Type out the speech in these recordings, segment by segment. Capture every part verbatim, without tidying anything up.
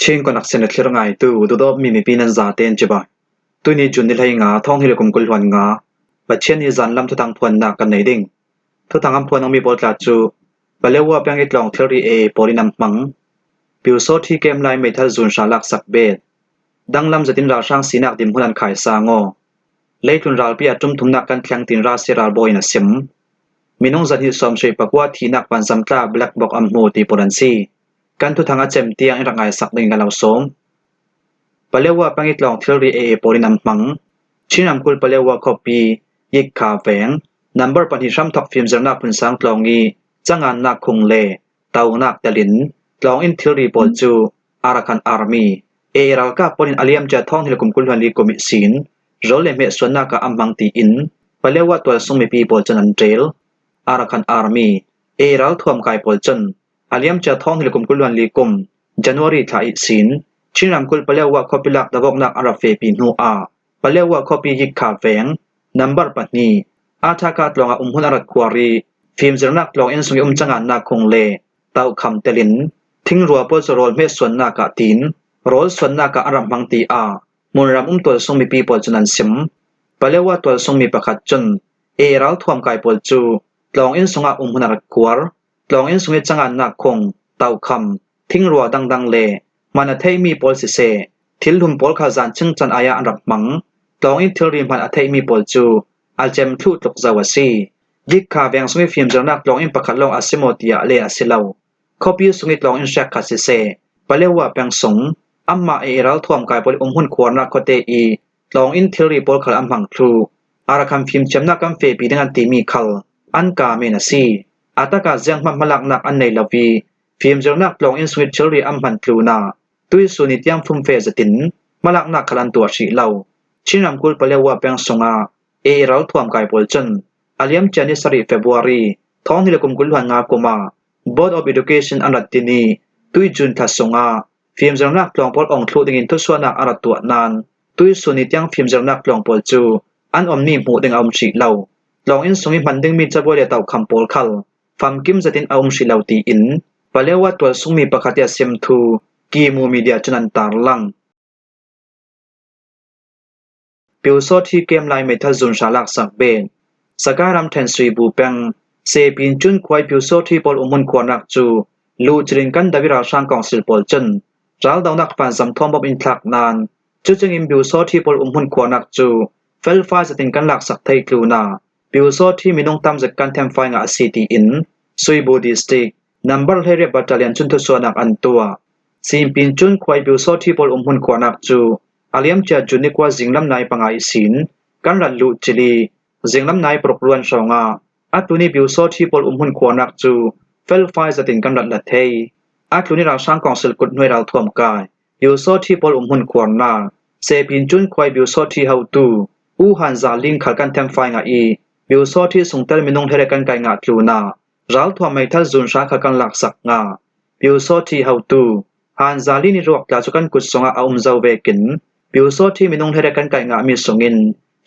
Chin Connection a thlir ngaitu, duhdawtmi mipi nan zaten cibai. Tuni June ni hleinga, thawng hnih le kum kul hluan nga, Pathianni zanlam thuthang phuannak kan nei ding. Thuthang an phuan mi pawl tla cu Paletwa peng i tlawng thilri A A pawl in an hmang. Pyusawhti kem lai meithal zun hra laksak bet. Danglam zetin ralhrang sinak dinhmun an khaisang aw. Leitlun ralpi a ṭum thumnak kan thleng tin ralsi ralbawi in a sim. Minung zahnih sawmsarih pakua thihnak panzam tla black box an hmu ti pawl an si. Kan thuthang a cem tiang in rak ngaisak dingin kan lo sawm. Paletwa peng i tlawng thilri A A pawl in an hmang. Chin ramkulh Paletwa khuapi Yikha veng, number pahnih hramthawk fimzirnak phunsang tlawng i cangannak khung le tonak telin tlawng in thilri pawl cu Arakan Army, A A ralkap pawl in a liamcia thawng hnih le kum kul hluan li kum ihsin rawl le hmehsuannak ah an hmang tiin Paletwa tualsung mipi pawl cun an ṭel. Arakan Army, A A ralthuam kai pawl cun a liamcia thawng hnih le kum kul hluan li kum January thla ihsin Chin ramkulh Paletwa khuapi lak davawknak a rak fehpi hnu ah Paletwa khuapi Yikha veng, number pahnih, Athaka tlawng ah umhmun a rak khuar i fimzirnak tlawng inn sung i um cangannak khung le tokham telin thingrua pawl cu rawl hmehsuannak ah tiin rawl suannak ah a rak hmang tiah hmunram um tualsung mipi pawl cun an sim. Paletwa tualsung mi pakhat cun A A ralthuam kai pawl cu tlawng inn sungah umhmun a rak khuar. Tlawng inn sung i cangannak khung, tokham, thingrua dangdang le hman a theihmi pawl siseh, thil hlum pawl kha zan chingchan ai ah an rak hmang. Tlawng inn thilri hman a theihmi pawl cu a cem thluh tluk zo a si. Yikha veng sung i fimzirnak tlawng inn pakhat lawng a si maw tiah le a si lo. Khuapi sung i tlawng inn hriak khat siseh, Paletwa peng sung, anmah A A ralthuam kai pawl i umhmun khuarnak khuate i tlawng inn thilri pawl khal an hmang thluh. Arakan fimthiamnak kan fehpi ding an timi khal an ka men a si. A takah zianghman hmalaknak an nei lo i fimzirnak tlawng inn sung i thilri an hman tlunah tuihsun i tiang fumfe zetin hmalaknak khal an tuah hrih lo. Chin ramkulh Paletwa peng sungah A A ralthuam kai pawl cun a liamcia ni sarih February thawng hnih le kum kul hluan nga kum ah Board of Education an rak tin i tui June thla sungah fimzirnak tlawng pawl ong thluh dingin thusuahnak a rak tuah nain tuihsun i tiang fimzirnak tlawng pawl cu an ommi hmuh ding a um hrih lo. Tlawng inn sung i hman dingmi cabuai le tokham pawl khal famkim zetin a um hrih lo tiin Paletwa tualsung mi pakhat i a sim thu Kimu Media cun an tarlang. Pyusawhti kem lai meithal zun hra laksak bet. Sakai ramṭhen Suibu peng, Sepin Cun khua i Pyusawhti pawl umhmun khuarnak cu luhcil in kan do i ralhrang kawngsil pawl cun raldonak panzam thawm bawmh in thlak nain, cucingin Pyusawhti pawl umhmun khuarnak cu felfai zetin kan laksak thei tlunah Pyusawhti minung tam zet kan themfai ngah a si tiin Suibu District number hleiriat battalion cun thusuahnak an tuah. Sepin Cun khua i Pyusawhti pawl umhmun khuarnak cu a liamcia June ni kua zinglam nai panga ihsin kan rat luhcil i zinglam nai paruk ruan hrawngah a tlun i Pyusawhti pawl umhmun khuarnak cu felfai zetin kan rat la thei. A tlun i ralhrang kawngsil kut hnuai ralthuam kai Pyusawhti pawl umhmun khuarnak Sepin Cun khua i Pyusawhti hotu U Han Za Ling khal kan themfai ngah i Pyusawhti sungtel minung hleiriat kan kaih ngah tlunah ralthuam meithal zun hra khal kan laksak ngah. Pyusawhti hotu Han Za Ling i ruak tla cu kan kut sungah a um zo vekin Pyusawhti minung hleiriat kan kaih ngahmi sungin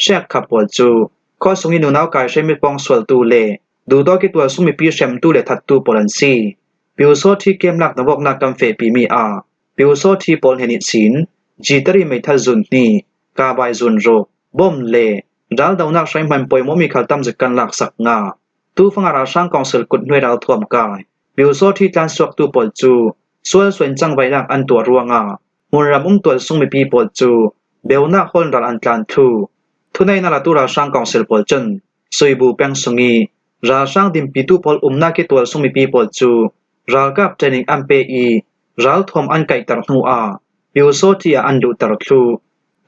hriakkhap pawl cu khua sung i nunau kai hreimi pawng sualtu le duhdawt i tualsung mipi hremtu le thattu pawl an si. Pyusawhti kem lak davawknak kan fehpimi ah Pyusawhti pawl hnen ihsin jitari meithal zun hnih, kabai zun ruk, bawm le raldonak hrai hman pawimawhmi khal tam zet kan laksak ngah. Tufanga ralhrang kawngsil kut hnuai ralthuam kai Pyusawhti tlansuaktu pawl cu sualsual in cangvaihnak an tuah ruangah hmunram um tualsung mipi pawl cu beunak hawl in ral an tlan thluh. Thuneihnak latu ralhrang kawngsil pawl cun Suibu peng sung i ralhrang dinpitu pawl umnak i tualsung mipi pawl cu ralkap training an pe i ralthuam an kaihter hnu ah Pyusawhti ah an luhter thluh.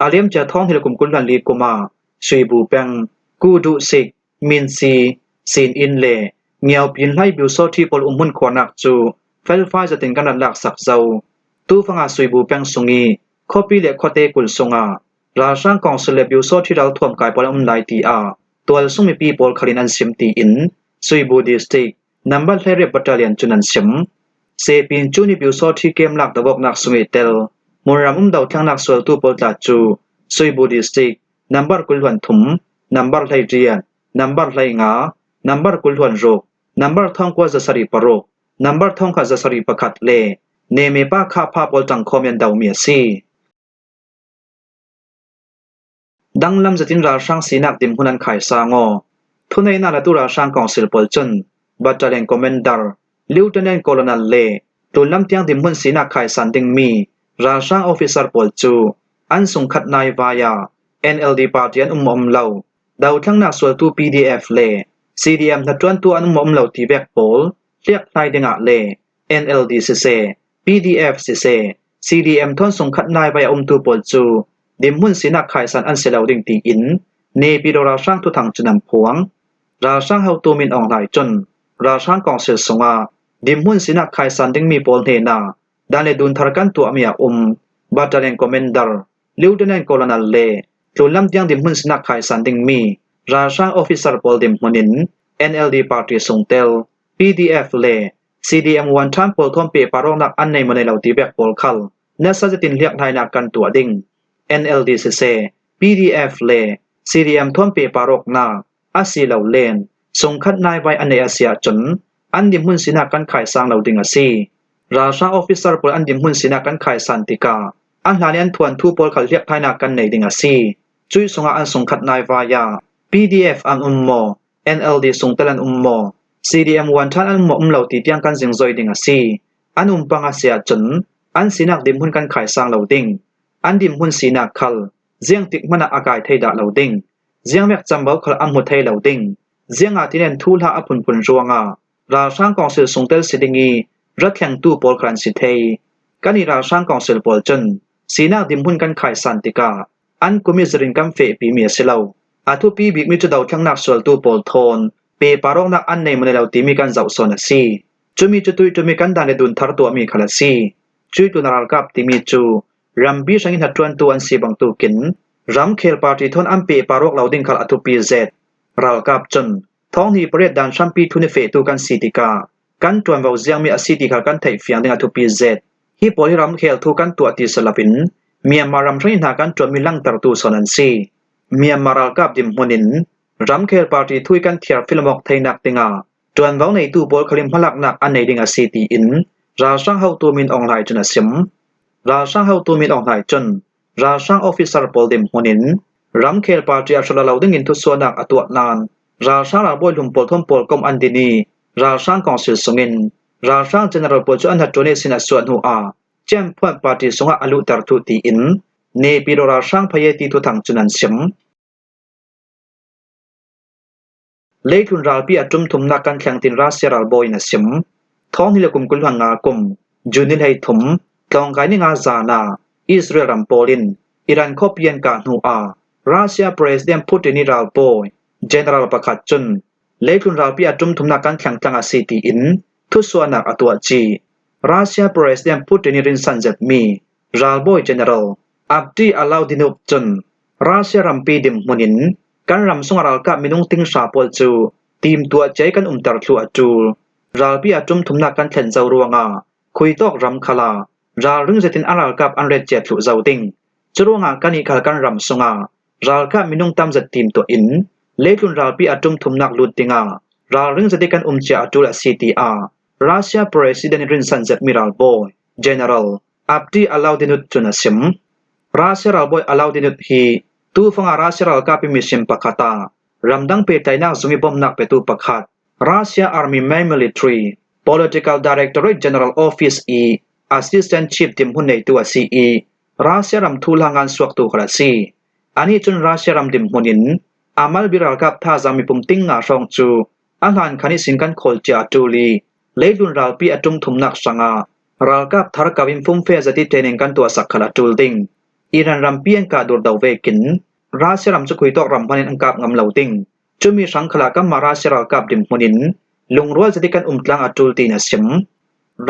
A liamcia thawng hnih le kum kul hluan li kum ah Suibu peng, Kuduh Sik, Minsi, Sin Inn le Ngiaupin hla i Pyusawhti pawl umhmun khuarnak cu felfai zetin kan rat laksak zo. Tufanga Suibu peng sung i khuapi le khuate kul sungah ralhrang kawngsil le Pyusawhti ralthuam kai pawl an um lai tiah tualsung mipi pawl khal in an sim tiin Suibu District number hleiriat battalion cun an sim. Sepin Cun i Pyusawhti kem lak davawknak sung i tel hmunram um dothlennak sualtu pawl tla cu Suibu District number kul hluan thum, number hleiriat, number hleinga, number kul hluan ruk, number thawngkua zasarih paruk, number thawngkhat zasarih pakhat le Neme pa kha pha pawl ṭangkhawm in an domi a si. Danglam zetin ralhrang sinak dinhmun an khaisang aw. Thuneihna latu ralhrang kawngsil pawl cun Battalion Commander, Lieutenant Colonel le tlunlam tiang dinhmun sinak khaisan dingmi ralhrang officer pawl cu an sungkhat nai vai ah N L D party an um maw um lo, dothlengnak sualtu P D F le C D M hnaṭuantu an um maw um lo ti vek pawl hliakhlai dingah le N L D siseh, P D F siseh, C D M thawn sungkhat nai vai a umtu pawl cu dinhmun sinak khaisan an si lo ding tiin Naypyidaw ralhrang thuthang cun an phuang. Ralhrang hotu Min Aung Hlaing cun ralhrang kawngsil sungah dinhmun sinak khaisan dingmi pawl hnenah dan le dun thar kan tuahmi a um Battalion Commander, Lieutenant Colonel le tlunlam tiang dinhmun sinak khaisan dingmi ralhrang officer pawl dinhmun in N L D party sungtel, P D F le C D M wanṭhan pawl thawn pehpar awknak an nei maw nei lo ti vek pawl khal nasa zetin hliakhlainak kan tuah ding. N L D siseh, P D F le C D M thawn pehpar awknak a si lo len sungkhat nai vai an neih a si ahcun an dinhmun sinak kan khaisang lo ding a si. Ralhrang officer pawl an dinhmun sinak kan khaisan tikah an hlan i an thuanthu pawl khal hliakhlainak kan nei ding a si. Cuih sungah an sungkhat nai vai ah P D F an um maw, N L D sungtel an um maw, C D M wanṭhan an um maw um lo ti tiang kan zingzoi ding a si. An um pang a si ahcun an sinak dinhmun kan khaisang lo ding. An dinhmun sinak khal ziangtik hmanh ah a kai thei dah lo ding. Ziangvek camvo khal an hmu thei lo ding. Ziangahtile an thuhla a phunphun ruangah ralhrang kawngsil sungtel si ding i ra thlengtu pawl khal an si thei. Kan i ralhrang kawngsil pawl cun sinak dinhmun kan khaisan tikah an kum i zirin kan fehpimi a si lo. A thupi bikmi cu dothlengnak sualtu pawl thawn pehpar awknak an nei maw nei lo timi kan zoh sawn a si. Cumi cu tuih ṭum i kan dan le dun thar tuahmi khal a si. Cuih tlun a ralkap timi cu rampi hrang i hnaṭuantu an si bangtukin ramkhel party thawn an pehpar awk lo ding khal a thupi zet. Ralkap cun thawngni pariat dan hrampi thlun i fehtu kan si tikah kan ṭuanvo ziangmi a si ti khal kan theih fiang ding a thupi zet. Hi pawl hi ramkhel thu kan tuah ti si loin Myanmar ram hrang i hna kan ṭuanmi langhtertu sawn an si. Myanmar ralkap dinhmun in ramkhel party thu i kan thiar filam awk theinak dingah ṭuanvo neitu pawl khal in hmalaknak an nei ding a si tiin ralhrang hotu Min Aung Hlaing cun a sim. Ralhrang hotu Min Aung Hlaing cun ralhrang officer pawl dinhmun in ramkhel party a hrawlh lo dingin thusuahnak a tuah nain ralhrang ralbawi hlum pawl thawn pawlkom an din i ralhrang kawngsil sungin ralhrang general pawl cu an hnaṭuan ihsin a suah hnu ah ciamphuat party sungah a luhter thluh tiin Naypyidaw ralhrang phayeti thuthang cun an sim. Leitlun ralpi a ṭum thumnak kan thleng tin Russia ralbawi in a sim. Thawng hnih le kum kul hluan nga kum June ni hlei thum, tlawngkai ni nga zan ah Israel ram pawl in Iran khuapi an kah hnu ah Russia President Putin i ralbawi General pakhat cun leitlun ralpi a ṭum thumnak kan thleng tlang a si tiin thusuahnak a tuah cih. Russia President Putin i rinsan zetmi ralbawi General Abdi Alaudinov cun Russia rampi dinhmun in kan ram sungah ralkap minung ting hra pawl cu timtuah cia i kan umter thluh a ṭul. Ralpi a ṭum thumnak kan thlen zo ruangah khuitawk ram khal ah ralring zetin a ralkap an ret cia thluh zo ding. Curuangah kan i khal kan ram sungah ralkap minung tam zet timtuah in leitlun ralpi a ṭum thumnak lut dingah ralring zet i kan um cia a ṭul a si, tiah Russia President i rinsan zetmi ralbawi General Abdi Alaudinov cun a sim. Russia ralbawi Alaudinov hi tufangah Russia ralkap i mihrim pakhat ah ramdang pehtlaihnak zung i bawmhnak petu pakhat, Russia Army Main Military Political Directorate General Office i Assistant Chief dinhmun neitu a si i Russia ram thuhla ngan suaktu khal a si. Anih cun Russia ram dinhmun in a malbi ralkap thazaang mipum ting nga hrawng cu a hlan khan ihsin kan khawl cia a ṭul i leitlun ralpi a ṭum thumnak hrangah ralkap thar ko in fumfe zet i training kan tuahsak khal a ṭul ding. Iran rampi an kah durdo vekin Russia ram cu khuitawk ram hmanh in an kap ngam lo ding. Cumi hrang khal ah kanmah Russia ralkap dinhmun in lungrual zet i kan um tlang a ṭul tiin a sim.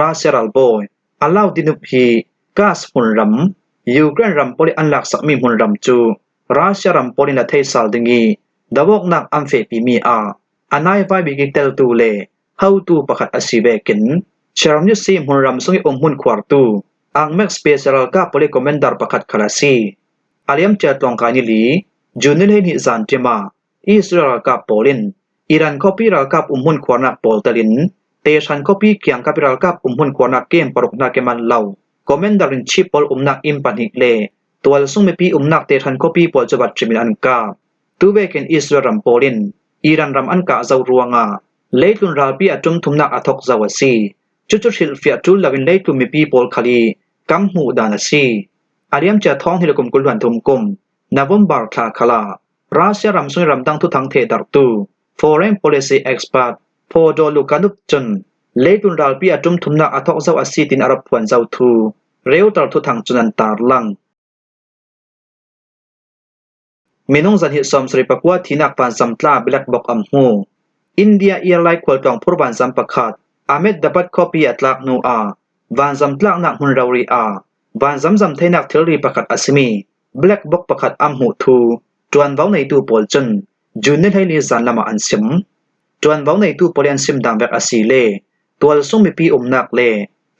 Russia ralbawi Alaudinov hi Kursk hmunram, Ukraine ram pawl i an laksakmi hmunram cu Russia ram pawl in a theisal ding i doawknak an fehpimi ah a naivai bik i teltu le hotu pakhat a si vekin Chernivtsi hmunram sung i umhmun khuartu Armyx special ralkap pawl i commander pakhat khal a si. A liamcia tlawngkai ni li June ni hlei hnih zan ṭim ah Israel ralkap pawl in Iran khuapi ralkap umhmun khuarnak pawl telin Tehran khuapi kiang kap ih ralkap umhmun khuarnak kem paruknak ih man lo, Commander in Chief pawl umnak inn pahnih le tualsung mipi umnak Tehran khuapi pawl cu vat ṭimin an kap. Tuvekin Israel ram pawl in Iran ram an kah zo ruangah leitlun ralpi a ṭum thumnak a thawk zo a si. Cucu hrilhfiah ṭul loin leitlun mipi pawl khal ih kan hmuh dan a si. A liamcia thawng hnih le kum kul hluan thum kum November thla khalah Russia ram sungih ramdang thuthang thehdarhtu foreign policy expert Fodor Lukanuk cun leitlun ralpi a ṭum thumnak a thawk zo a si tiin a rak phuan zo thu Reuters thuthang cun an tarlang. Minung zahnih sawmsarih pakua thihnak vanzam tla black box a hmu. India Airline khualtlawng phur vanzam pakhat Ahmedabad khuapi a tlak hnuah vanzam tlaknak hmun rori ah vanzam zam theinak thilri pakhat a simi black box pakhat a hmuh thu ṭuanvo neitu pawl cun June ni hleili zanlam ah an sim. Ṭuanvo neitu pawl ih an sim dan vek a si le tualsung mipi umnak le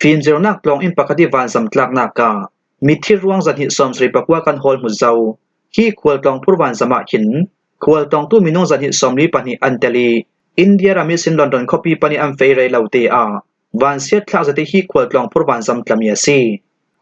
finzirnak tlawng inn pakhat ih vanzam tlaknak ah mithir ruang zahnih sawmsarih pakua kan hawl hmu zo. Hi khualtlawng phur vanzam ah hin khualtlawngtu minung zahnih sawmli pahnih an tel ih India ram ihsin London khuapi pan ih an fei rei lo te ah vansiat thlak zet ih hi khualtlawng phur vanzam tlami a si.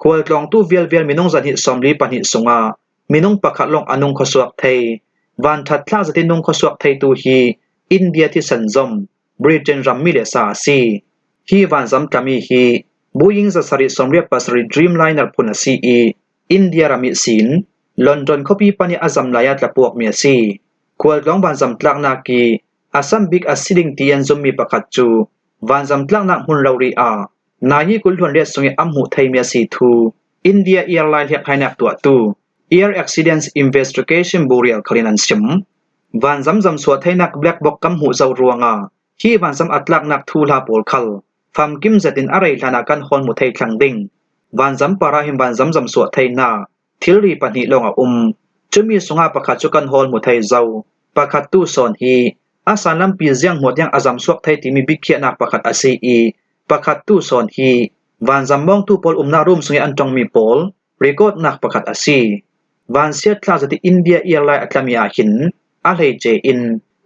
Khualtlawngtu vialvial minung zahnih sawmli pahnih sungah minung pakhat lawng a nung khuasuak thei, vanthat thlak zet ih nung khuasuak theitu hi India thisen zom Britain rammi le sa a si. Hi vanzam tlami hi Boeing zasarih sawmriat pasarih Dreamliner phun a si ih India ram ihsin London khuapi pan ih a zam lai ah tlapuakmi a si. Khualtlawng vanzam tlaknak ih a sam bik a si ding ti an zummi pakhat cu vanzam tlaknak hmun rori ah nai kul hluan riat sungih a hmuh theimi a si thu India Airline hlekhainak tuahtu Air Accidents Investigation Bureau khal in an sim. Vanzam zamsuah theinak black box kan hmuh zo ruangah hi vanzam a tlaknak thuhla pawl khal famkim zetin a rei hlanah kan hawl hmu thei thlang ding. Vanzam parah hin vanzam zamsuah theinak thilri pahnih lawng a um. Cumi sungah pakhat cu kan hawl hmu thei zo. Pakhattu sawn hi a sanlampi ziang hmuat tiang a zamsuak thei timi biakhiahnak pakhat a si ih pakhattu sawn hi vanzam mawngtu pawl umnak room sungih an ṭongmi pawl recordnak pakhat a si. Vansiat thlak zet ih India Airline a tlami ah hin a hleice in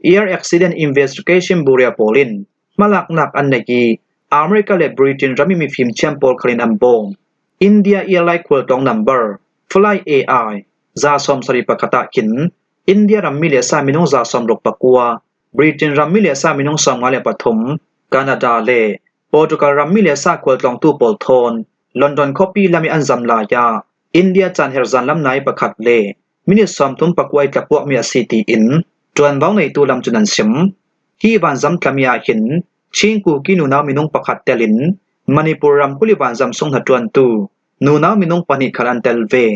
Air Accident Investigation Bureau pawl in hmalaknak an nei ih America le Britain ram ih mifim thiam pawl khal in an bawm. India Airline khualtlawng number Flight A I za sawmsarih pakhat ah hin India rammi le sa minung za sawmruk pakua, Britain rammi le sa minung sawmnga le pathum, Canada le Portugal rammi le sa khualtlawngtu pawl thawn London khuapi lam ih an zam lai ah India caan her zanlam nai pakhat le minit sawmthum pakua ih tlapuakmi a si tiin ṭuanvo neitu lam cun an sim. Hi vanzam tlami ah hin Chin Kuki nunau minung pakhat telin Manipur ramkulh ih vanzam sung hnaṭuantu nunau minung pahnih khal an tel ve.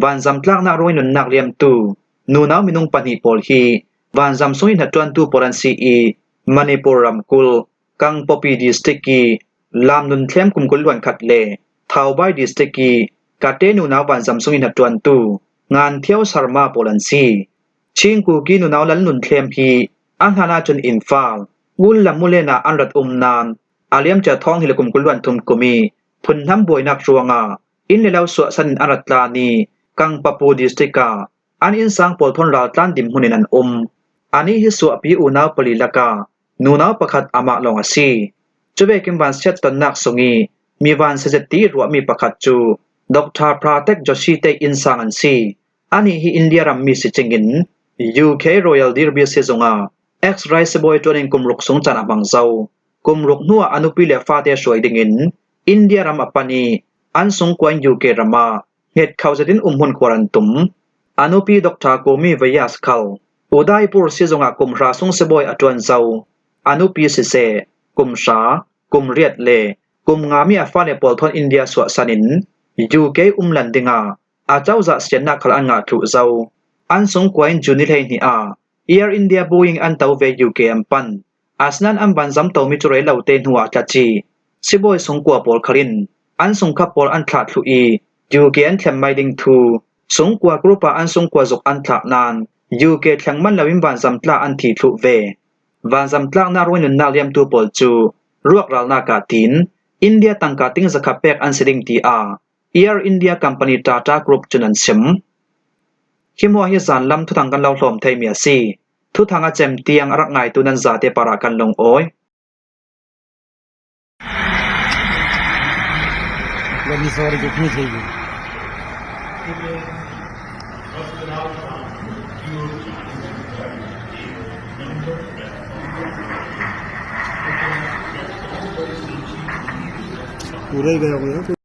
Vanzam tlaknak ruangih nunnak liamtu nunau minung pahnih pawl hi vanzam sungih hnaṭuantu pawl an si ih Manipur ramkulh Kangpokpi District ih Lamnunthlem kum kul hluan khat le Thoubal District ih Kate nunau vanzam sungih hnaṭuantu Nganthiau Sarma pawl an si. Chin Kuki nunau Lalnunthlem hi a hlan ahcun Imphal, Ullamulen ah an rat um nain a liamcia thawng hnih le kum kul hluan thum kum ih phunhnam buainak ruangah inn le lo suahsan in an rat tlan ih Kangpokpi District ah an innsang pawl thawn raltlan dinhmun in an um. Anih hi suahpi unau pali lakah nunau pakhat amah lawng a si. Cuvekin vansiat tonnak sungih mi vansiat zet ti ih ruahmi pakhat cu Doctor Pratek Joshi te innsang an si. Anih hi India rammi si cingin U K Royal Derby siizungah ex-rai sibawi ṭuan in kum ruk sung caan a hmang zo. Kum ruk hnuah a nupi le fate hruai dingin India ram a pan ih an sungkua in U K ram ah hngetkho zetin umhmun khuar an tum. A nupi Doctor Kumi Vyas khal Udaipur siizungah kum hra sung sibawi a ṭuan zo. A nupi siseh, kum hra, kum riat le kum ngami a fale pawl thawn India suahsan in U K umlan dingah a cozah siannak khal an ngah thluh zo. An sungkua in June ni hleihnih ah Air India Boeing an to ve U K an pan. Asinain an vanzam tomi cu rei lo te hnuah a tlaci. Sibawi sungkua pawl khal in an sungkhap pawl an thlah thluh ih U K an thlem mai ding thu sungkua group ah an sungkua zuk an thlah nain U K thleng man loin vanzam tla an thi thluh ve. Vanzam tlaknak ruangih nunnak liamtu pawl cu ruakralnak ah tiin India tangka ting zakhat pek an si ding tiah Air India Company Tata Group cun an sim. Hi hmuah hi zanlam thuthang kan lo hlawm theimi a si. Thuthang a cem tiang a rak ngaitu nan zate parah kan lungawi. गर्मी सवारी कितनी चाहिए। पूरा ही गया होगा।